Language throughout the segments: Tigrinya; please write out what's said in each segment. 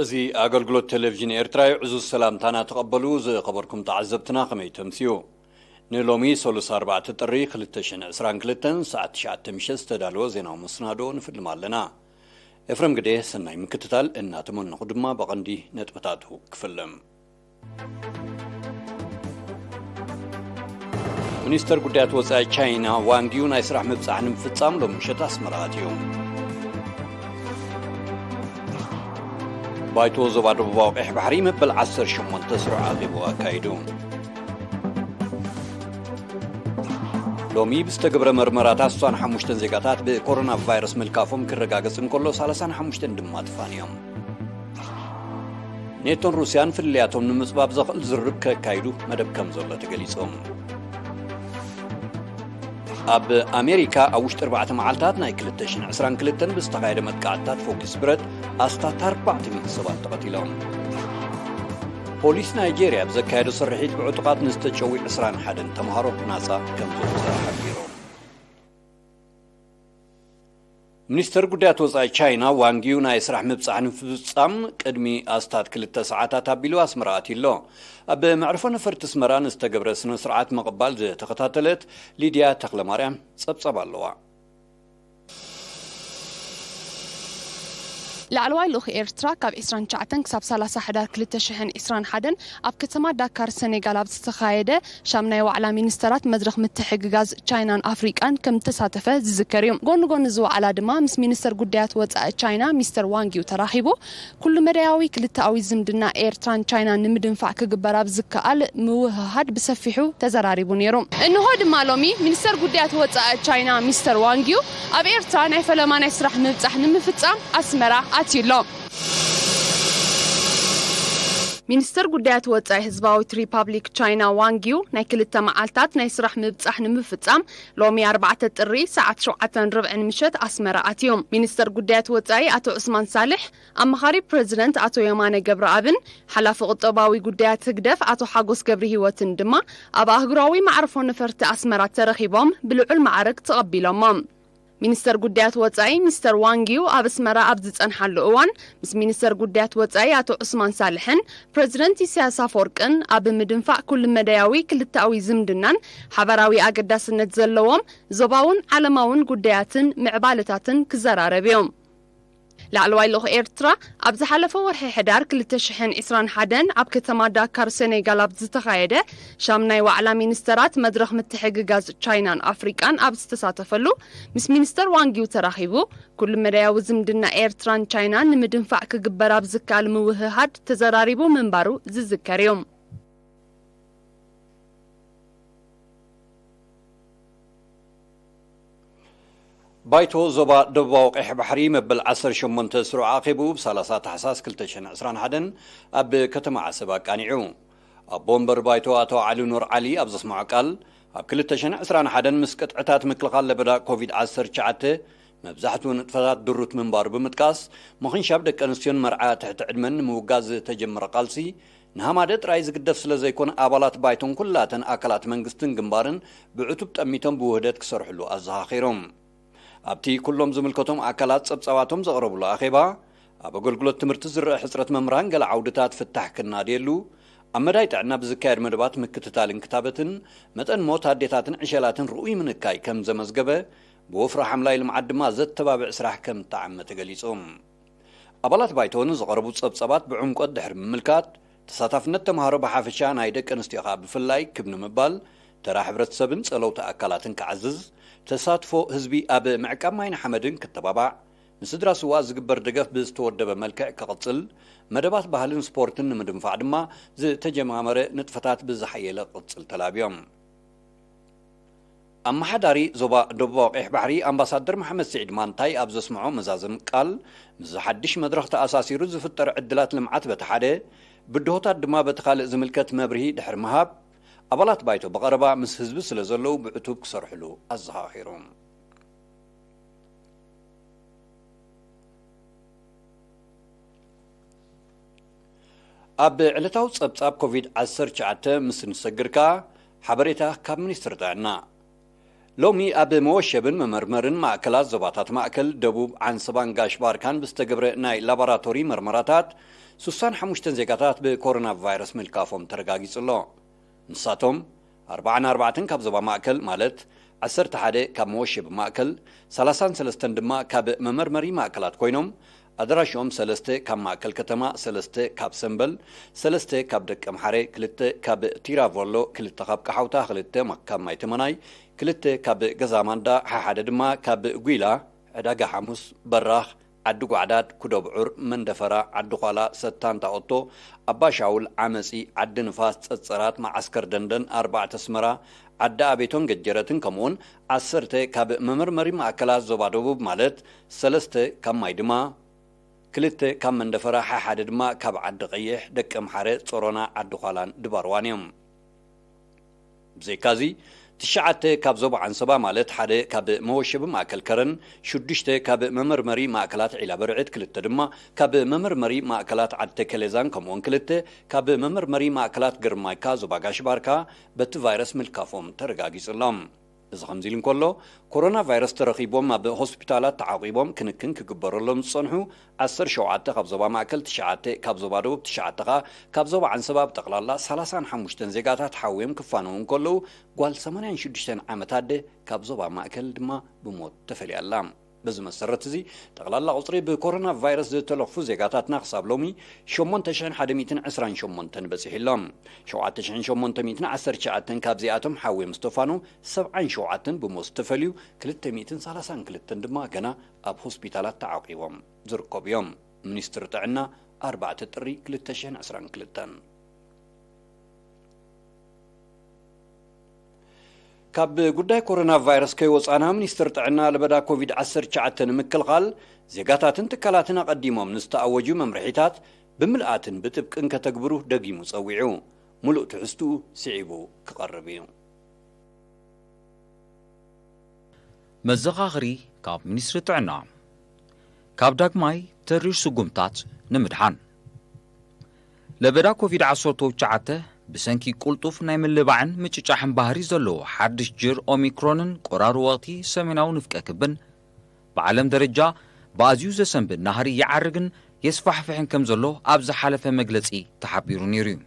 እዚ ኣገልግሎት ቴሌቪዥን ኤርትራ እዩ። ዕዙዝ ሰላምታና ተቐበሉ። ዝኸበርኩም ተዓዘብትና ከመይ ተምስዩ? ንሎሚ ሰሉስ ኣርባዕተ ጥሪ ክልተ ሽሕን ዕስራን ክልተን ሰዓት ትሽዓተ ምሸት ዝተዳለወ ዜናዊ መሰናዶ ንፍልም ኣለና። ኤፍረም ግዴ ሰናይ ምክትታል እናተመነኹ ድማ ብቐንዲ ነጥብታቱ ክፍልም። ሚኒስተር ጉዳያት ወጻኢ ቻይና ዋንጊው ናይ ስራሕ ምብጻሕ ንምፍጻም ሎም ምሸት ኣስመራ ኣትዩ። ባይቶ ዞባ ደቡባዊ ቀይሕ ባሕሪ መበል ዓሰርተ ሸሞንተ ስሩዕ ኣኼቡ ኣካይዱ። ሎሚ ብዝተገብረ መርመራታት ስሳን ሓሙሽተን ዜጋታት ብኮሮና ቫይረስ ምልካፎም ክረጋገጽ እንከሎ፣ ሰላሳን ሓሙሽተን ድማ ተፋንዮም። ኔቶን ሩስያን ፍልልያቶም ንምጽባብ ዘኽእል ዝርርብ ከካይዱ መደብ ከም ዘሎ ተገሊጹ። ኣብ ኣሜሪካ ኣብ ውሽጢ ኣርባዕተ መዓልታት ናይ ክልተ ሽሕን ዕስራን ክልተን ብዝተኻየደ መጥቃዕትታት ፎኪስ ብረት ኣስታት ኣርባዕተ ሚእቲ ሰባት ተቐቲሎም። ፖሊስ ናይጄርያ ብዘካየዶ ስርሒት ብዕጡቓት ንዝተጨውዩ ዕስራን ሓደን ተምሃሮ ናጻ ከም ዘውፅኣ ሓቢሩ። ሚኒስተር ጉዳያት ወጻኢ ቻይና ዋንጊው ናይ ስራሕ ምብጻሕ ንምፍጻም ቅድሚ ኣስታት ክልተ ሰዓታት ኣቢሉ ኣስመራ ኣትዩ ኣሎ። ኣብ መዕርፎ ነፈርቲ ኣስመራ ንዝተገብረ ስነ ስርዓት ምቕባል ዝተኸታተለት ሊድያ ተኽለማርያም ጸብጻብ ኣለዋ። ላዕለዋይ ልኡኽ ኤርትራ ካብ ዕስራን ትሽዓተን ክሳብ ሰላሳ ሕዳር ክልተ ሽሕን ዕስራን ሓደን ኣብ ከተማ ዳካር ሰኔጋል ኣብ ዝተኻየደ ሻምናይ ዋዕላ ሚኒስተራት መድረኽ ምትሕግጋዝ ቻይናን ኣፍሪቃን ከም እተሳተፈ ዝዝከር እዩ። ጎኒ ጎኒ እዚ ዋዕላ ድማ ምስ ሚኒስተር ጉዳያት ወጻኢ ቻይና ሚስተር ዋንጊው ተራኺቡ ኩሉ መዳያዊ ክልተኣዊ ዝምድና ኤርትራን ቻይናን ንምድንፋዕ ክግበር ኣብ ዝከኣል ምውህሃድ ብሰፊሑ ተዘራሪቡ ነይሩ። እንሆ ድማ ሎሚ ሚኒስተር ጉዳያት ወጻኢ ቻይና ሚስተር ዋንጊው ኣብ ኤርትራ ናይ ፈለማ ናይ ስራሕ ምብጻሕ ንምፍጻም ኣስመራ ኣትዩ ኣሎ። ሚኒስተር ጉዳያት ወጻኢ ህዝባዊት ሪፓብሊክ ቻይና ዋንጊው ናይ ክልተ መዓልታት ናይ ስራሕ ምብጻሕ ንምፍጻም ሎሚ ኣርባዕተ ጥሪ ሰዓት ሸውዓተን ርብዕን ምሸት ኣስመራ ኣትዩ። ሚኒስተር ጉዳያት ወጻኢ ኣቶ ዑስማን ሳልሕ፣ ኣማኻሪ ፕረዚደንት ኣቶ የማነ ገብረኣብን ሓላፊ ቁጠባዊ ጉዳያት ህግደፍ ኣቶ ሓጎስ ገብረሂወትን ድማ ኣብ ኣህጉራዊ መዕርፎ ነፈርቲ ኣስመራ ተረኺቦም ብልዑል ማዕርግ ተቐቢሎሞም። ሚኒስተር ጉዳያት ወጻኢ ሚስተር ዋንጊው ኣብ ኣስመራ ኣብ ዝጸንሓሉ እዋን ምስ ሚኒስተር ጉዳያት ወጻኢ ኣቶ ዑስማን ሳልሕን ፕረዚደንት ኢሳያስ ኣፈወርቅን ኣብ ምድንፋዕ ኩሉ መዳያዊ ክልተኣዊ ዝምድናን ሓበራዊ ኣገዳስነት ዘለዎም ዞባውን ዓለማውን ጉዳያትን ምዕባለታትን ክዘራረብ እዮም። ላዕለዋይ ልኡኽ ኤርትራ ኣብ ዝሓለፈ ወርሒ ሕዳር ክልተ ሽሕን ዕስራን ሓደን ኣብ ከተማ ዳካር ሰኔጋል ኣብ ዝተኻየደ ሻምናይ ዋዕላ ሚኒስተራት መድረኽ ምትሕግጋዝ ቻይናን ኣፍሪቃን ኣብ ዝተሳተፈሉ ምስ ሚኒስተር ዋንጊው ተራኺቡ ኩሉ መዳያዊ ዝምድና ኤርትራን ቻይናን ንምድንፋዕ ክግበር ኣብ ዝከኣል ምውህሃድ ተዘራሪቡ ምንባሩ ዝዝከር እዩ። ባይቶ ዞባ ደቡባዊ ቀይሕ ባሕሪ መበል ዓሰርተ ሸሞንተ ስሩዕ ኣኼቡ ብ ሰላሳ ታሕሳስ ክልተ ሽሕን ዕስራን ሓደን ኣብ ከተማ ዓሰብ ኣቃኒዑ። ኣቦ ወንበር ባይቶ ኣቶ ዓሊ ኑር ዓሊ ኣብ ዘስምዖ ቃል፣ ኣብ ክልተ ሽሕን ዕስራን ሓደን ምስ ቅጥዕታት ምክልኻል ለበዳ ኮቪድ ዓሰርተ ትሽዓተ መብዛሕትኡ ንጥፈታት ድሩት ምንባሩ ብምጥቃስ፣ ምኽንሻብ ደቂ ኣንስትዮን መርዓ ትሕቲ ዕድመን ንምውጋዝ ዝተጀመረ ቃልሲ ንሃማደ ጥራይ ዝግደፍ ስለ ዘይኮነ፣ ኣባላት ባይቶን ኩላተን ኣካላት መንግስትን ግንባርን ብዕቱብ ጠሚቶም ብውህደት ክሰርሕሉ ኣዘኻኺሮም። ኣብቲ ኩሎም ዝምልከቶም ኣካላት ጸብጻባቶም ዘቕረብሉ ኣኼባ፣ ኣብ ኣገልግሎት ትምህርቲ ዝረአ ሕጽረት መምህራን ገለ ዓውድታት ፍታሕ ክናድየሉ፣ ኣብ መዳይ ጥዕና ብዝካየድ መደባት ምክትታልን ክታበትን መጠን ሞት ኣዴታትን ዕሸላትን ርኡይ ምንካይ ከም ዘመዝገበ፣ ብወፍሪ ሓምላይ ልምዓት ድማ ዘተባብዕ ስራሕ ከም እተዓመ ተገሊጹ። ኣባላት ባይቶ ንዝቐረቡ ጸብጻባት ብዕምቆት ድሕሪ ምምልካት፣ ተሳታፍነት ተምሃሮ ብሓፈሻ ናይ ደቂ ኣንስትዮ ከኣ ብፍላይ ክብ ንምባል፣ ተራ ሕብረተሰብን ጸለውቲ ኣካላትን ክዓዝዝ፣ ተሳትፎ ህዝቢ ኣብ ምዕቃብ ማይን ሓመድን ክተባባዕ፣ ንስድራ ስውኣት ዝግበር ደገፍ ብዝተወደበ መልክዕ ክቕጽል፣ መደባት ባህልን ስፖርትን ንምድንፋዕ ድማ ዝተጀማመረ ንጥፈታት ብዝሓየለ ክቕጽል ተላብዮም። ኣመሓዳሪ ዞባ ደቡባዊ ቀይሕ ባሕሪ ኣምባሳደር መሓመድ ስዒድ ማንታይ ኣብ ዘስምዖ መዛዘሚ ቃል፣ ምስዚ ሓድሽ መድረኽ ተኣሳሲሩ ዝፍጠር ዕድላት ልምዓት በቲ ሓደ፣ ብድሆታት ድማ በቲ ካልእ ዝምልከት መብርሂ ድሕሪ ምሃብ፣ ኣባላት ባይቶ ብቐረባ ምስ ህዝቢ ስለ ዘለዉ ብዕቱብ ክሰርሕሉ ኣዘኻኺሩ። ኣብ ዕለታዊ ጸብጻብ ኮቪድ ዓሰርተ ትሽዓተ ምስ ንሰግር ከኣ ሓበሬታ ካብ ሚኒስትሪ ጥዕና። ሎሚ ኣብ መወሸብን መመርመርን ማእከላት ዞባታት ማእከል፣ ደቡብ፣ ዓንሰባን ጋሽ ባርካን ብዝተገብረ ናይ ላቦራቶሪ መርመራታት፣ ሱሳን ሓሙሽተን ዜጋታት ብኮሮና ቫይረስ ምልካፎም ተረጋጊጹ ኣሎ። ንሳቶም፣ ኣርባዓን ኣርባዕተን ካብ ዞባ ማእከል፣ ማለት ዓሰርተ ሓደ ካብ መወሸቢ ማእከል፣ ሰላሳን ሰለስተን ድማ ካብ መመርመሪ ማእከላት ኮይኖም፣ ኣድራሽኦም ሰለስተ ካብ ማእከል ከተማ፣ ሰለስተ ካብ ሰምበል፣ ሰለስተ ካብ ደቀምሓረ፣ ክልተ ካብ ቲራቮሎ፣ ክልተ ካብ ቀሓውታ፣ ክልተ ማ-፣ ካብ ማይ ተመናይ፣ ክልተ ካብ ገዛ ማንዳ፣ ሓሓደ ድማ ካብ ጉይላ፣ ዕዳጋ ሓሙስ፣ በራኽ፣ ዓዲ ጓዕዳድ፣ ኩደብዑር፣ መንደፈራ፣ ዓዲ ዃላ፣ ሰታንታ ኦቶ፣ ኣባ ሻውል፣ ዓመጺ፣ ዓዲ ንፋስ፣ ጸጸራት፣ መዓስከር ደንደን፣ ኣርባዕተ ኣስመራ፣ ዓዲ ኣቤቶን ገጀረትን፣ ከምኡውን ዓሰርተ ካብ መመርመሪ ማእከላት ዞባ ደቡብ፣ ማለት ሰለስተ ካብ ማይ ድማ፣ ክልተ ካብ መንደፈራ፣ ሓሓደ ድማ ካብ ዓዲ ቀይሕ፣ ደቀምሓረ፣ ጾሮና፣ ዓዲ ዃላን ድባርዋን እዮም። ብዘይካዚ፣ ትሽዓተ ካብ ዞባ ዓንሰባ፣ ማለት ሓደ ካብ መወሸቢ ማእከል ከረን፣ ሽዱሽተ ካብ መመርመሪ ማእከላት ዒላ በርዕድ፣ ክልተ ድማ ካብ መመርመሪ ማእከላት ዓዲ ተከሌዛን፣ ከምኡውን ክልተ ካብ መመርመሪ ማእከላት ግርማይካ ዞባ ጋሽ ባርካ በቲ ቫይረስ ምልካፎም ተረጋጊጹ ኣሎ። እዚ ከምዚ ኢሉ እንከሎ፣ ኮሮና ቫይረስ ተረኺቦም ኣብ ሆስፒታላት ተዓቂቦም ክንክን ክግበረሎም ዝጸንሑ ዓሰርተ ሸውዓተ ካብ ዞባ ማእከል፣ ትሽዓተ ካብ ዞባ ደቡብ፣ ትሽዓተ ከኣ ካብ ዞባ ዓንሰባ፣ ብጠቕላላ ሰላሳን ሓሙሽተን ዜጋታት ሓውዮም ክፋነዉ እንከለዉ፣ ጓል ሰማንያን ሽዱሽተን ዓመት ኣደ ካብ ዞባ ማእከል ድማ ብሞት ተፈልያ ኣላ። በዚ መሰረት እዚ፣ ጠቕላላ ቁጽሪ ብኮሮና ቫይረስ ዝተለኽፉ ዜጋታትና ክሳብ ሎሚ ሸሞንተ ሽሕን ሓደ ሚእትን ዕስራን ሸሞንተን በጺሑ ኣሎ። ሸውዓተ ሽሕን ሸሞንተ ሚእትን ዓሰርተ ትሽዓተን ካብዚኣቶም ሓውዮም ዝተፋነዉ ሰብዓን ሸውዓተን ብሞት ዝተፈልዩ፣ ክልተ ሚእትን ሰላሳን ክልተን ድማ ገና ኣብ ሆስፒታላት ተዓቂቦም ዝርከቡ እዮም። ሚኒስትሪ ጥዕና፣ ኣርባዕተ ጥሪ ክልተ ሽሕን ዕስራን ክልተን። ካብ ጉዳይ ኮሮና ቫይረስ ከይወጻና፣ ሚኒስትር ጥዕና ለበዳ ኮቪድ ዓሰርተ ትሽዓተ ንምክልኻል ዜጋታትን ትካላትን ኣቐዲሞም ንዝተኣወጁ መምርሒታት ብምልኣትን ብጥብቅን ከተግብሩ ደጊሙ ጸዊዑ። ሙሉእ ትሕዝትኡ ስዒቡ ክቐርብ እዩ። መዘኻኸሪ ካብ ሚኒስትሪ ጥዕና። ካብ ዳግማይ ተሪር ስጉምታት ንምድሓን። ለበዳ ኮቪድ ዓሰርተ ትሽዓተ ብሰንኪ ቅልጡፍ ናይ ምልባዕን ምጭጫሕን ባህሪ ዘለዎ ሓድሽ ጅር ኦሚክሮንን ቆራሪ ወቕቲ ሰሜናዊ ንፍቀ ክብን ብዓለም ደረጃ ብኣዝዩ ዘሰንብድ ናህሪ ይዓርግን የስፋሕፍሕን ከም ዘሎ ኣብ ዝሓለፈ መግለጺ ተሓቢሩ ነይሩ እዩ።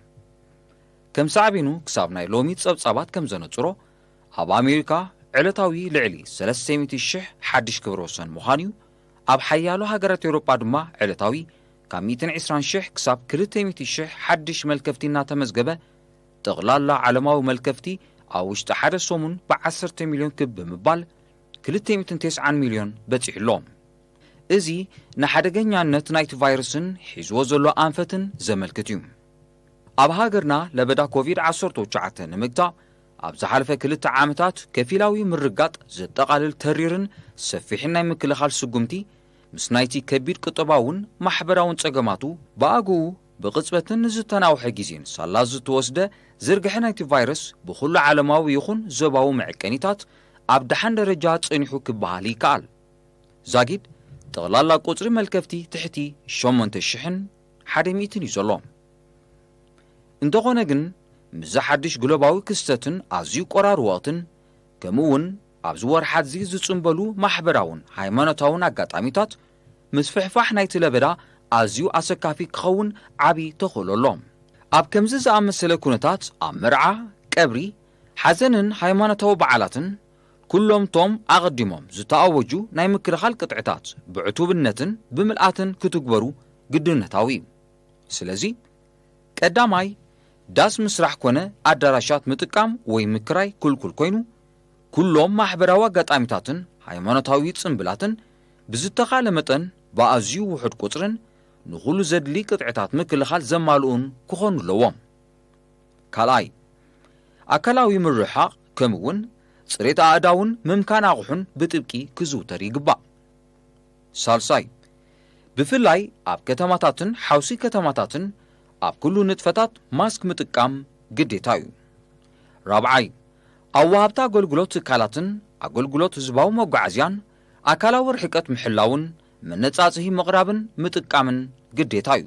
ከም ሳዕቤኑ ክሳብ ናይ ሎሚ ጸብጻባት ከም ዘነጽሮ፣ ኣብ ኣሜሪካ ዕለታዊ ልዕሊ ሰለስተ ሚእቲ ሽሕ ሓድሽ ክብረ ወሰን ምዃኑ እዩ። ኣብ ሓያሎ ሃገራት ኤውሮጳ ድማ ዕለታዊ ካብ ሚእትን ዕስራን ሽሕ ክሳብ ክልተ ሚእቲ ሽሕ ሓድሽ መልከፍቲ እናተመዝገበ፣ ጠቕላላ ዓለማዊ መልከፍቲ ኣብ ውሽጢ ሓደ ሰሙን ብዓሰርተ ሚልዮን ክብ ብምባል ክልተ ሚእትን ተስዓን ሚልዮን በጺሑ ኣሎ። እዚ ንሓደገኛነት ናይቲ ቫይረስን ሒዝዎ ዘሎ ኣንፈትን ዘመልክት እዩ። ኣብ ሃገርና ለበዳ ኮቪድ ዓሰርተ ትሽዓተ ንምግታእ ኣብ ዝሓለፈ ክልተ ዓመታት ከፊላዊ ምርጋጥ ዘጠቓልል ተሪርን ሰፊሕን ናይ ምክልኻል ስጉምቲ፣ ምስ ናይቲ ከቢድ ቁጠባውን ማሕበራውን ጸገማቱ ብኣግኡ ብቕጽበትን ንዝተናውሐ ግዜን ሳላ ዝተወስደ ዝርግሐ ናይቲ ቫይረስ ብኹሉ ዓለማዊ ይኹን ዞባዊ መዐቀኒታት ኣብ ደሓን ደረጃ ጸኒሑ ክበሃል ይከኣል። ዛጊድ ጠቕላላ ቁጽሪ መልከፍቲ ትሕቲ ሸሞንተ ሽሕን ሓደ ሚእትን እዩ ዘሎ። እንተኾነ ግን፣ ምስዚ ሓድሽ ግሎባዊ ክስተትን ኣዝዩ ቆራሪ ወቕትን፣ ከምኡ እውን ኣብዚ ወርሓት እዚ ዝጽንበሉ ማሕበራውን ሃይማኖታውን ኣጋጣሚታት፣ ምስፍሕፋሕ ናይቲ ለበዳ ኣዝዩ ኣሰካፊ ክኸውን ዓቢ ተኽእሎ ኣሎ። ኣብ ከምዚ ዝኣመሰለ ኩነታት፣ ኣብ መርዓ፣ ቀብሪ፣ ሓዘንን ሃይማኖታዊ በዓላትን፣ ኩሎም ቶም ኣቐዲሞም ዝተኣወጁ ናይ ምክልኻል ቅጥዕታት ብዕቱብነትን ብምልኣትን ክትግበሩ ግድነታዊ እዩ። ስለዚ፣ ቀዳማይ፣ ዳስ ምስራሕ ኮነ ኣዳራሻት ምጥቃም ወይ ምክራይ ክልኩል ኮይኑ፣ ኩሎም ማሕበራዊ ኣጋጣሚታትን ሃይማኖታዊ ጽምብላትን ብዝተኻለ መጠን ብኣዝዩ ውሑድ ቁጽርን ንኹሉ ዘድሊ ቅጥዕታት ምክልኻል ዘማልኡን ክኾኑ ኣለዎም። ካልኣይ፣ ኣካላዊ ምርሕሓቕ ከምኡ እውን ጽሬት ኣእዳውን ምምካን ኣቑሑን ብጥብቂ ክዝውተር ይግባእ። ሳልሳይ፣ ብፍላይ ኣብ ከተማታትን ሓውሲ ከተማታትን ኣብ ኩሉ ንጥፈታት ማስክ ምጥቃም ግዴታ እዩ። ራብዓይ፣ ኣብ ወሃብቲ ኣገልግሎት ትካላትን ኣገልግሎት ህዝባዊ መጓዓዝያን ኣካላዊ ርሕቀት ምሕላውን መነጻጽሂ ምቕራብን ምጥቃምን ግዴታ እዩ።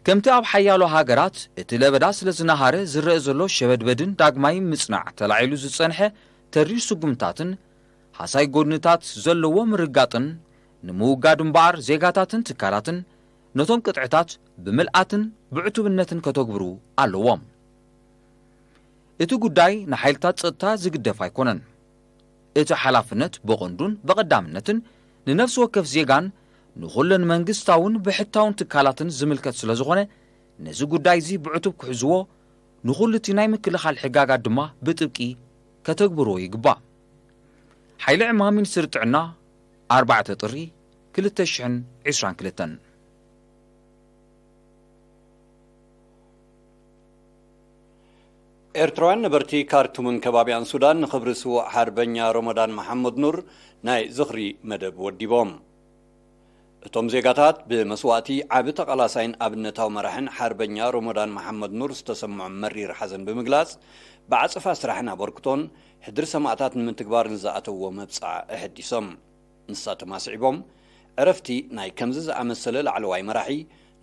ከምቲ ኣብ ሓያሎ ሃገራት እቲ ለበዳ ስለ ዝነሃረ ዝረአ ዘሎ ሸበድበድን ዳግማይ ምጽናዕ ተላዒሉ ዝጸንሐ ተሪር ስጉምታትን ሓሳይ ጎድንታት ዘለዎ ምርጋጥን ንምውጋድ እምበኣር ዜጋታትን ትካላትን ነቶም ቅጥዕታት ብምልኣትን ብዕቱብነትን ከተግብሩ ኣለዎም። እቲ ጉዳይ ንሓይልታት ጸጥታ ዝግደፍ ኣይኮነን። እቲ ሓላፍነት ብቐንዱን ብቐዳምነትን ንነፍሲ ወከፍ ዜጋን ንኹለን መንግስታውን ብሕታውን ትካላትን ዝምልከት ስለ ዝኾነ፣ ነዚ ጉዳይ እዚ ብዕቱብ ክሕዝዎ፣ ንኹሉ እቲ ናይ ምክልኻል ሕጋጋት ድማ ብጥብቂ ከተግብርዎ ይግባእ። ሓይሊ ዕማም ሚኒስትሪ ጥዕና፣ ኣርባዕተ ጥሪ ክልተ ሽሕን ዕስራን ክልተን። ኤርትራውያን ነበርቲ ካርቱምን ከባቢያን ሱዳን ንኽብሪ ስዉእ ሓርበኛ ሮሞዳን መሓመድ ኑር ናይ ዝኽሪ መደብ ወዲቦም። እቶም ዜጋታት ብመስዋእቲ ዓቢ ተቓላሳይን ኣብነታዊ መራሕን ሓርበኛ ሮሞዳን መሓመድ ኑር ዝተሰምዖም መሪር ሓዘን ብምግላጽ፣ ብዓጸፋ ስራሕን ኣበርክቶን ሕድሪ ሰማእታት ንምትግባር ንዝኣተውዎ መብጽዓ ኣሐዲሶም። ንሳቶም ኣስዒቦም፣ ዕረፍቲ ናይ ከምዚ ዝኣመሰለ ላዕለዋይ መራሒ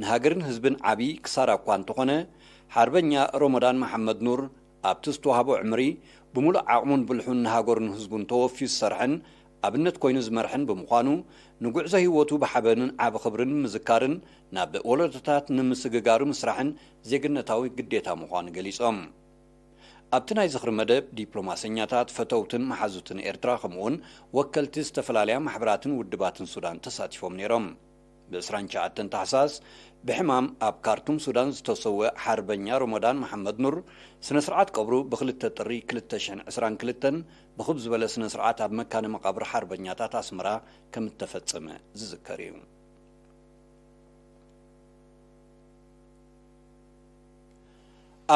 ንሃገርን ህዝብን ዓቢ ክሳራ እኳ እንተኾነ፣ ሓርበኛ ሮሞዳን መሓመድ ኑር ኣብቲ ዝተዋህቦ ዕምሪ ብምሉእ ዓቕሙን ብልሑን ንሃገሩን ህዝቡን ተወፍዩ ዝሰርሐን ኣብነት ኮይኑ ዝመርሐን ብምዃኑ፣ ንጉዕዞ ህይወቱ ብሓበንን ዓቢ ክብርን ምዝካርን ናብ ወለዶታት ንምስግጋሩ ምስራሕን ዜግነታዊ ግዴታ ምዃኑ ገሊጾም። ኣብቲ ናይ ዝኽሪ መደብ፣ ዲፕሎማሰኛታት፣ ፈተውትን መሓዙትን ኤርትራ፣ ከምኡ'ውን ወከልቲ ዝተፈላለያ ማሕበራትን ውድባትን ሱዳን ተሳቲፎም ነይሮም። ብ ዕስራን ትሽዓተን ታሕሳስ ብሕማም ኣብ ካርቱም ሱዳን ዝተሰወ ሓርበኛ ሮሞዳን መሓመድ ኑር፣ ስነ ስርዓት ቀብሩ ብክልተ ጥሪ ክልተ ሽሕን ዕስራን ክልተን ብኽብ ዝበለ ስነ ስርዓት ኣብ መካነ መቓብር ሓርበኛታት ኣስመራ ከም እተፈጸመ ዝዝከር እዩ።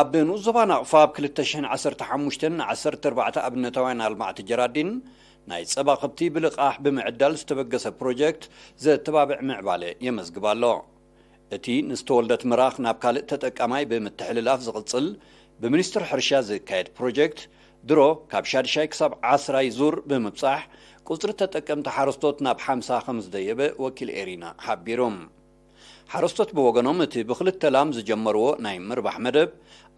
ኣብ ንኡስ ዞባ ናቕፋ ኣብ ክልተ ሽሕን ዓሰርተ ሓሙሽተን ንዓሰርተ ኣርባዕተ ኣብነታውያን ኣልማዕቲ ጀራዲን ናይ ጸባ ከብቲ ብልቓሕ ብምዕዳል ዝተበገሰ ፕሮጀክት ዘተባብዕ ምዕባለ የመዝግብ ኣሎ። እቲ ንዝተወልደት ምራኽ ናብ ካልእ ተጠቃማይ ብምትሕልላፍ ዝቕጽል ብሚኒስትሪ ሕርሻ ዝካየድ ፕሮጀክት ድሮ ካብ ሻድሻይ ክሳብ ዓስራይ ዙር ብምብጻሕ ቁጽሪ ተጠቀምቲ ሓረስቶት ናብ ሓምሳ ከም ዝደየበ ወኪል ኤሪና ሓቢሩ። ሓረስቶት ብወገኖም፣ እቲ ብኽልተ ላም ዝጀመርዎ ናይ ምርባሕ መደብ፣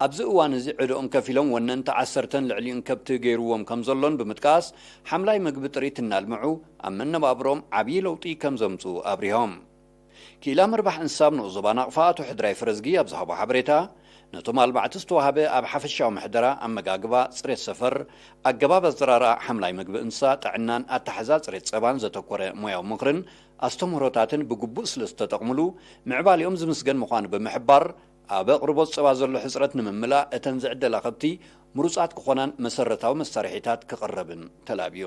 ኣብዚ እዋን እዚ ዕድኦም ከፊሎም ወነንቲ ዓሰርተን ልዕሊኡን ከብቲ ገይርዎም ከም ዘሎን ብምጥቃስ፣ ሓምላይ መግቢ ጥሪት እናልምዑ ኣብ መነባብሮም ዓብዪ ለውጢ ከም ዘምጽኡ ኣብሪሆም። ክኢላ ምርባሕ እንስሳ ኣብ ንኡስ ዞባ ናቕፋ ኣቶ ሕድራይ ፈረዝጊ ኣብ ዝሃቦ ሓበሬታ፣ ነቶም ኣልማዕቲ ዝተዋህበ ኣብ ሓፈሻዊ ምሕደራ፣ ኣመጋግባ፣ ጽሬት ሰፈር፣ ኣገባብ ኣዘራርኣ ሓምላይ መግቢ እንስሳ፣ ጥዕናን ኣተሓሕዛ ጽሬት ጸባን ዘተኮረ ሞያዊ ምኽርን ኣስተምህሮታትን ብግቡእ ስለ ዝተጠቕምሉ፣ ምዕባሌኦም ዝምስገን ምዃኑ ብምሕባር፣ ኣብ ኣቕርቦት ጸባ ዘሎ ሕጽረት ንምምላእ፣ እተን ዝዕደላ ከብቲ ምሩጻት ክኾናን መሰረታዊ መሳርሒታት ክቕረብን ተላብዩ።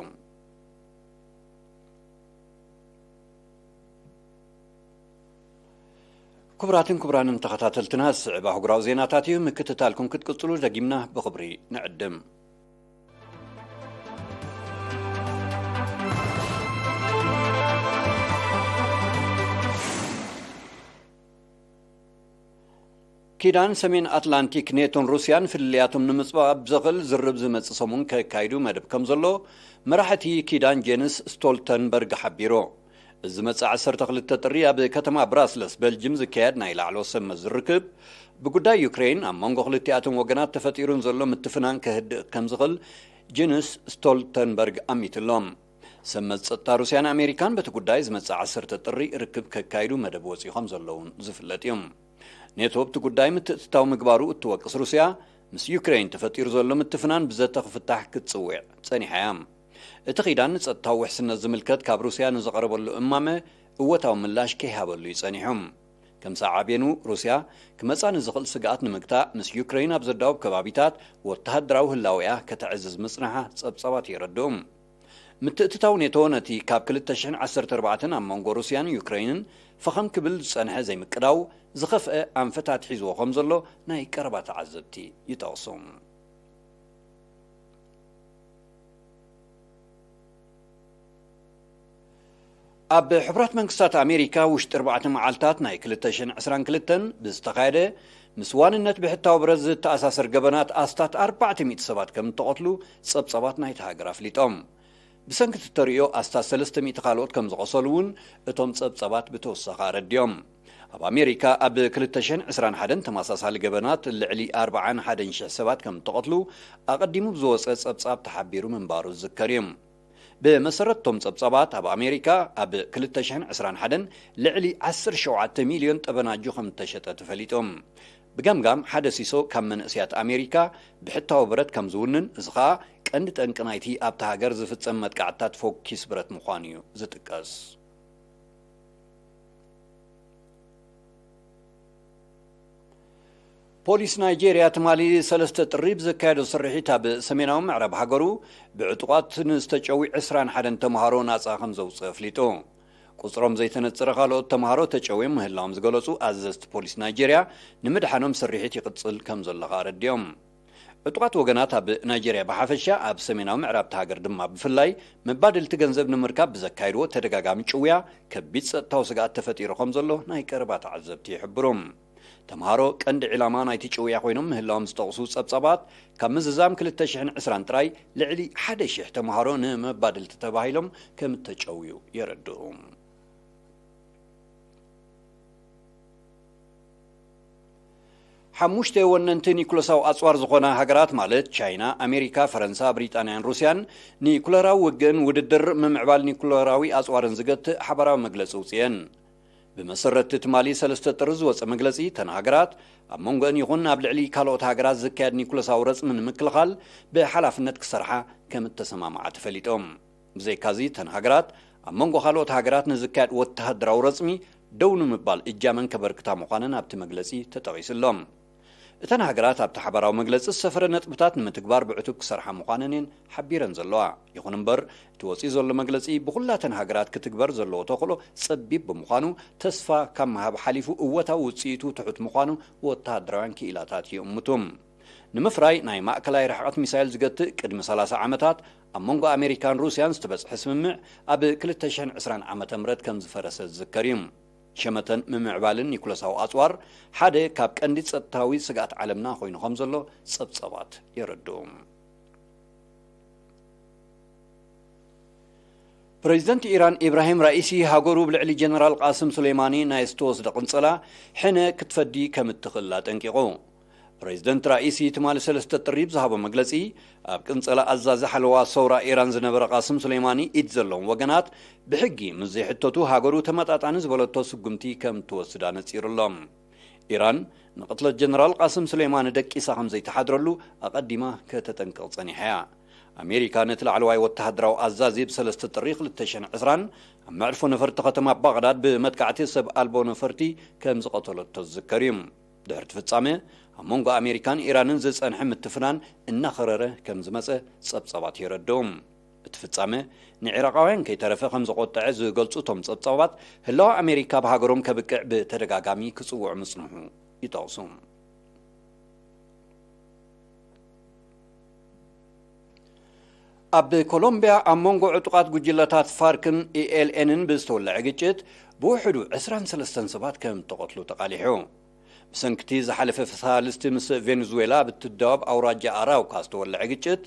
ክቡራትን ክቡራንን ተኸታተልትና፣ ዝስዕብ ኣህጉራዊ ዜናታት እዩ። ምክትታልኩም ክትቅጽሉ ደጊምና ብኽብሪ ንዕድም። ኪዳን ሰሜን ኣትላንቲክ ኔቶን ሩስያን ፍልልያቶም ንምጽባብ ዘኽእል ዝርብ ዝመጽእ ሰሙን ከካይዱ መደብ ከም ዘሎ መራሕቲ ኪዳን ጄንስ ስቶልተንበርግ ሓቢሩ። እዚ መጽእ ዓሰርተ ክልተ ጥሪ ኣብ ከተማ ብራስለስ በልጅም ዝካየድ ናይ ላዕለዎት ሰብ መዚ ርክብ ብጉዳይ ዩክሬን ኣብ መንጎ ክልቲኣቶም ወገናት ተፈጢሩ ንዘሎ ምትፍናን ከህድእ ከም ዝኽእል ጄንስ ስቶልተንበርግ ኣሚትሎም። ሰብ መዚ ጸጥታ ሩስያን ኣሜሪካን በቲ ጉዳይ ዝመጽእ ዓሰርተ ጥሪ ርክብ ከካይዱ መደብ ወጺኡ ከም ዘለውን ዝፍለጥ እዩ። ኔቶ ኣብቲ ጉዳይ ምትእትታው ምግባሩ እትወቅስ ሩስያ፣ ምስ ዩክሬን ተፈጢሩ ዘሎ ምትፍናን ብዘተ ክፍታሕ ክትጽውዕ ጸኒሓ እያ። እቲ ኺዳን ንጸጥታዊ ውሕስነት ዝምልከት ካብ ሩስያ ንዝቐረበሉ እማመ እወታዊ ምላሽ ከይሃበሉ እዩ ጸኒሑ። ከም ሰዓቤኑ፣ ሩስያ ክመጻ ንዝኽእል ስግኣት ንምግታእ፣ ምስ ዩክሬን ኣብ ዘዳውብ ከባቢታት ወተሃደራዊ ህላዌኣ ከተዕዝዝ ምጽንሓ ጸብጻባት የረድኡ። ምትእትታው ኔቶ ነቲ ካብ ክልተ ሽሕን ዓሰርተ ኣርባዕተን ኣብ መንጎ ሩስያን ዩክሬንን ፈኸም ክብል ዝጸንሐ ዘይምቅዳው ዝኸፍአ ኣንፈታት ሒዝዎ ከም ዘሎ ናይ ቀረባ ተዓዘብቲ ይጠቕሱ። ኣብ ሕቡራት መንግስታት ኣሜሪካ ውሽጢ ኣርባዕተ መዓልታት ናይ ክልተ ሽሕን ዕስራን ክልተን ብዝተኻየደ ምስ ዋንነት ብሕታዊ ብረት ዝተኣሳሰር ገበናት ኣስታት ኣርባዕተ ሚእቲ ሰባት ከም እተቐትሉ ጸብጻባት ናይቲ ሃገር ኣፍሊጦም። ብሰንኪ እቲ ተርእዮ ኣስታት ሰለስተ ሚእቲ ካልኦት ከም ዝቖሰሉ እውን እቶም ጸብጻባት ብተወሳኺ ኣረዲኦም። ኣብ ኣሜሪካ ኣብ ክልተ ሽሕን ዕስራን ሓደን ተመሳሳሊ ገበናት ልዕሊ ኣርባዓን ሓደን ሽሕ ሰባት ከም እተቐትሉ ኣቐዲሙ ብዝወፀ ጸብጻብ ተሓቢሩ ምንባሩ ዝዝከር እዩ። ብመሰረት እቶም ጸብጻባት፣ ኣብ ኣሜሪካ ኣብ ክልተ ሽሕን ዕስራን ሓደን ልዕሊ ዓሰርተ ሸውዓተ ሚልዮን ጠበናጁ ከም እተሸጠ ተፈሊጡ። ብገምጋም ሓደ ሲሶ ካብ መንእሰያት ኣሜሪካ ብሕታዊ ብረት ከም ዝውንን፣ እዚ ኸኣ ቀንዲ ጠንቂ ናይቲ ኣብታ ሃገር ዝፍጸም መጥቃዕትታት ፎኪስ ብረት ምዃኑ እዩ ዝጥቀስ። ፖሊስ ናይጄርያ ትማሊ ሰለስተ ጥሪ ብዘካየዶ ስርሒት ኣብ ሰሜናዊ ምዕራብ ሃገሩ ብዕጡቓት ንዝተጨዊ ዕስራን ሓደን ተምሃሮ ናጻ ከም ዘውጽእ ኣፍሊጡ። ቁጽሮም ዘይተነጸረ ካልኦት ተምሃሮ ተጨውዮም ምህላዎም ዝገለጹ ኣዘዝቲ ፖሊስ ናይጄርያ፣ ንምድሓኖም ስርሒት ይቕጽል ከም ዘሎ ከኣ ኣረዲኦም። ዕጡቓት ወገናት ኣብ ናይጄርያ ብሓፈሻ፣ ኣብ ሰሜናዊ ምዕራብ እታ ሃገር ድማ ብፍላይ፣ መባድልቲ ገንዘብ ንምርካብ ብዘካየድዎ ተደጋጋሚ ጭውያ ከቢድ ጸጥታዊ ስግኣት ተፈጢሩ ከም ዘሎ ናይ ቀረባ ተዓዘብቲ ይሕብሩ። ተምሃሮ ቀንዲ ዒላማ ናይቲ ጭውያ ኮይኖም ምህላዎም ዝጠቕሱ ጸብጻባት፣ ካብ ምዝዛም ክልተ ሽሕን ዕስራን ጥራይ ልዕሊ ሓደ ሺሕ ተምሃሮ ንመባድልቲ ተባሂሎም ከም እተጨውዩ የረድኡ። ሓሙሽተ ወነንቲ ኒኩለሳዊ ኣጽዋር ዝኾና ሃገራት፣ ማለት ቻይና፣ ኣሜሪካ፣ ፈረንሳ፣ ብሪጣንያን ሩስያን፣ ኒኩለራዊ ውግእን ውድድር ምምዕባል ኒኩለራዊ ኣጽዋርን ዝገትእ ሓባራዊ መግለጺ ኣውጽኤን። ብመሰረት ትማሊ ሰለስተ ጥሪ ዝወጸ መግለጺ፣ እተን ሃገራት ኣብ መንጎአን ይኹን ኣብ ልዕሊ ካልኦት ሃገራት ዝካየድ ኒኩለሳዊ ረጽሚ ንምክልኻል ብሓላፍነት ክሰርሓ ከም እተሰማምዓ ተፈሊጦም። ብዘይካዚ፣ እተን ሃገራት ኣብ መንጎ ካልኦት ሃገራት ንዝካየድ ወተሃደራዊ ረጽሚ ደው ንምባል እጃመን ከበርክታ ምዃነን ኣብቲ መግለጺ ተጠቒሱ ኣሎ። እተን ሃገራት ኣብቲ ሓባራዊ መግለጺ ዝሰፈረ ነጥብታት ንምትግባር ብዕቱብ ክሰርሓ ምዃነን እየን ሓቢረን ዘለዋ። ይኹን እምበር፣ እቲ ወጺኡ ዘሎ መግለጺ ብኹላተን ሃገራት ክትግበር ዘለዎ ተኽእሎ ጸቢብ ብምዃኑ፣ ተስፋ ካብ ምሃብ ሓሊፉ እወታዊ ውጽኢቱ ትሑት ምዃኑ ወተሃደራውያን ክኢላታት ይእምቱ። ንምፍራይ ናይ ማእከላይ ርሕቀት ሚሳይል ዝገትእ ቅድሚ ሰላሳ ዓመታት ኣብ መንጎ ኣሜሪካን ሩስያን ዝተበጽሐ ስምምዕ ኣብ ክልተ ሽሕን ዕስራን ዓመተ ምህረት ከም ዝፈረሰ ዝዝከር እዩ። ሸመተን ምምዕባልን ኒኩለሳዊ ኣጽዋር ሓደ ካብ ቀንዲ ጸጥታዊ ስግኣት ዓለምና ኮይኑ ከም ዘሎ ጸብጻባት የረድኡ። ፕሬዚደንት ኢራን ኢብራሂም ራኢሲ፣ ሃገሩ ብልዕሊ ጀነራል ቃስም ሱሌማኒ ናይ ዝተወስደ ቅንጸላ ሕነ ክትፈዲ ከም እትኽእል ኣጠንቂቑ። ፕሬዚደንት ራኢሲ ትማሊ ሰለስተ ጥሪ ብዝሃቦ መግለጺ፣ ኣብ ቅንጸላ ኣዛዚ ሓለዋ ሰውራ ኢራን ዝነበረ ቃስም ሱሌማኒ ኢድ ዘለዎም ወገናት ብሕጊ ምስ ዘይሕተቱ፣ ሃገሩ ተመጣጣኒ ዝበለቶ ስጉምቲ ከም እትወስድ ኣነጺሩ ኣሎ። ኢራን ንቕትለት ጀነራል ቃስም ሱሌማኒ ደቂሳ ከም ዘይተሓድረሉ ኣቐዲማ ከተጠንቅቕ ጸኒሓ እያ። ኣሜሪካ ነቲ ላዕለዋይ ወተሃደራዊ ኣዛዚ ብሰለስተ ጥሪ ክልተ ሽሕን ዕስራን ኣብ መዕርፎ ነፈርቲ ከተማ ባግዳድ ብመጥቃዕቲ ሰብ ኣልቦ ነፈርቲ ከም ዝቐተለቶ ዝዝከር እዩ። ድሕሪ እቲ ፍጻመ፣ ኣብ መንጎ ኣሜሪካን ኢራንን ዝጸንሐ ምትፍናን እናኸረረ ከም ዝመጸ ጸብጻባት የረድኡ። እቲ ፍጻመ ንዒራቓውያን ከይተረፈ ከም ዘቖጠዐ ዝገልጹ እቶም ጸብጻባት፣ ህላወ ኣሜሪካ ኣብ ሃገሮም ከብቅዕ ብተደጋጋሚ ክጽውዑ ምጽንሑ ይጠቕሱ። ኣብ ኮሎምቢያ ኣብ መንጎ ዕጡቓት ጉጅለታት ፋርክን ኢኤልኤንን ብዝተወለዐ ግጭት ብውሕዱ ዕስራን ሰለስተን ሰባት ከም እተቐትሉ ተቓሊሑ። ብሰንክቲ ዝሓለፈ ፍስሃልስቲ ምስ ቬኔዙዌላ ኣብ እትዳወብ ኣውራጃ ኣራውካ ዝተወለዐ ግጭት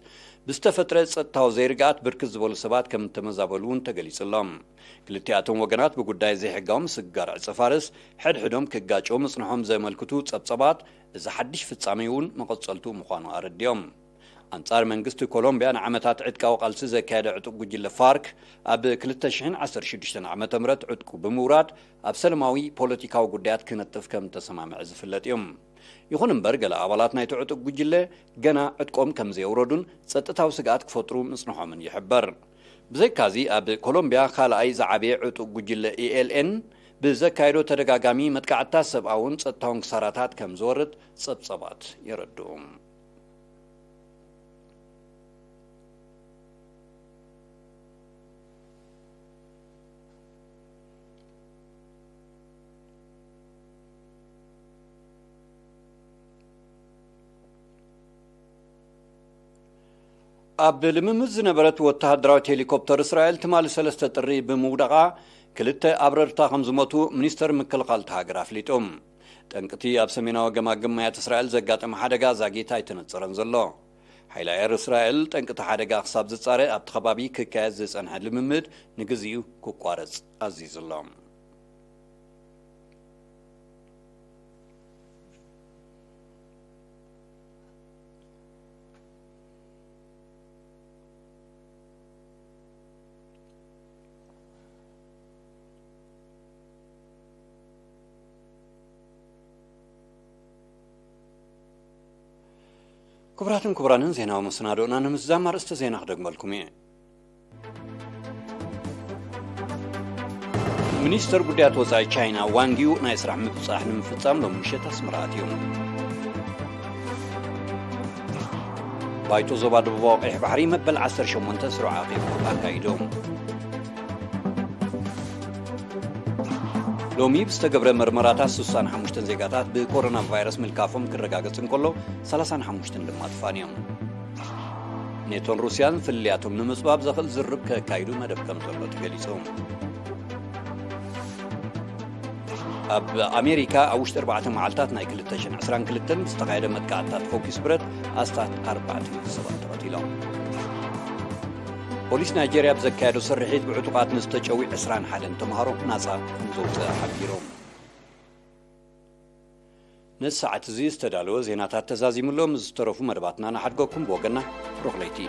ብዝተፈጥረ ጸጥታዊ ዘይርግኣት ብርክት ዝበሉ ሰባት ከም እተመዛበሉ እውን ተገሊጹ ኣሎ። ክልቲኣቶም ወገናት ብጉዳይ ዘይሕጋዊ ምስግጋር ዕጸ ፋርስ ሕድሕዶም ክጋጨው ምጽንሖም ዘመልክቱ ጸብጸባት፣ እዚ ሓድሽ ፍጻሜ እውን መቐጸልቱ ምዃኑ ኣረዲኦም። ኣንጻር መንግስቲ ኮሎምቢያ ንዓመታት ዕጥቃዊ ቃልሲ ዘካየደ ዕጡቕ ጉጅለ ፋርክ፣ ኣብ ክልተ ሽሕን ዓሰርተ ሽዱሽተን ዓመተ ምህረት ዕጥቁ ብምውራድ ኣብ ሰለማዊ ፖለቲካዊ ጉዳያት ክነጥፍ ከም እተሰማምዐ ዝፍለጥ እዩ። ይኹን እምበር፣ ገለ ኣባላት ናይቲ ዕጡቕ ጉጅለ ገና ዕጥቆም ከም ዘየውረዱን ጸጥታዊ ስግኣት ክፈጥሩ ምጽንሖምን ይሕበር። ብዘይካዚ፣ ኣብ ኮሎምቢያ ካልኣይ ዝዓበየ ዕጡቕ ጉጅለ ኢኤልኤን ብዘካየዶ ተደጋጋሚ መጥቃዕትታት ሰብኣውን ጸጥታውን ክሳራታት ከም ዝወርድ ጸብጸባት የረድኡ። ኣብ ልምምድ ዝነበረት ወተሃደራዊት ሄሊኮፕተር እስራኤል ትማሊ ሰለስተ ጥሪ ብምውዳቓ፣ ክልተ ኣብረርታ ከም ዝሞቱ ሚኒስተር ምክልኻል እታ ሃገር ኣፍሊጡ። ጠንቅቲ ኣብ ሰሜናዊ ገማግም ማያት እስራኤል ዘጋጠመ ሓደጋ ዛጊት ኣይተነጸረን ዘሎ። ሓይሊ ኣየር እስራኤል ጠንቅቲ ሓደጋ ክሳብ ዝጻረ ኣብቲ ከባቢ ክካየድ ዝጸንሐ ልምምድ ንግዚኡ ክቋረጽ ኣዚዙ ኣሎ። ክቡራትን ክቡራንን፣ ዜናዊ መሰናዶና ንምዝዛም ኣርእስተ ዜና ክደግመልኩም እየ። ሚኒስተር ጉዳያት ወጻኢ ቻይና ዋንግ ዩ ናይ ስራሕ ምብጻሕ ንምፍጻም ሎም ምሸት ኣስመራ ኣትዮም። ባይቶ ዞባ ደቡባዊ ቀይሕ ባሕሪ መበል ዓሰርተ ሸሞንተ ስሩዕ ኣኼባ ኣካይዶም። ሎሚ ብዝተገብረ መርመራታት ስሳን ሓሙሽተን ዜጋታት ብኮሮና ቫይረስ ምልካፎም ክረጋገጽ እንከሎ፣ ሰላሳን ሓሙሽተን ድማ ትፋንዮም። ኔቶን ሩስያን ፍልልያቶም ንምጽባብ ዘኽእል ዝርርብ ከካይዱ መደብ ከም ዘሎ ተገሊጹ። ኣብ ኣሜሪካ ኣብ ውሽጢ ኣርባዕተ መዓልታት ናይ ክልተ ሽሕን ዕስራን ክልተን ብዝተኻየደ መጥቃዕትታት ፈኲስ ብረት ኣስታት ኣርባዕተ ሚእቲ ሰባት ተቐቲሎም። ፖሊስ ናይጄርያ ብዘካየዶ ስርሒት ብዕጡቓት ንዝተጨዊ ዕስራን ሓደን ተምሃሮ ናጻ ከም ዘውፅአ ሓቢሮም። ነዚ ሰዓት እዚ ዝተዳለወ ዜናታት ተዛዚሙ ኣሎ። ምስ ዝተረፉ መደባትና ንሓድገኩም። ብወገና ብሩኽ ለይቲ።